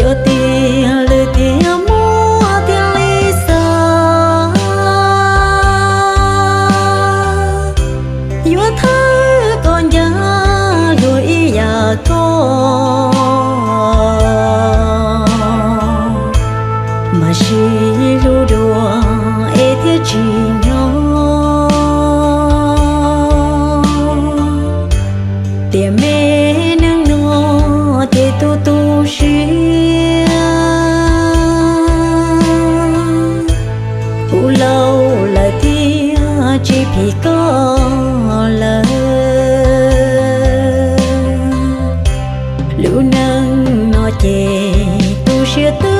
Koj tiag lwm tiag muaj thiaj li xav, yuav thawb koj ncaj luag ib yam koj, mas sib hlub dua es thiaj tsim nyog. Tiam me neej no ces tu tu siab, kuv laus lawm thiaj tsis phim koj lawm. Lub neej no ces tu siab tu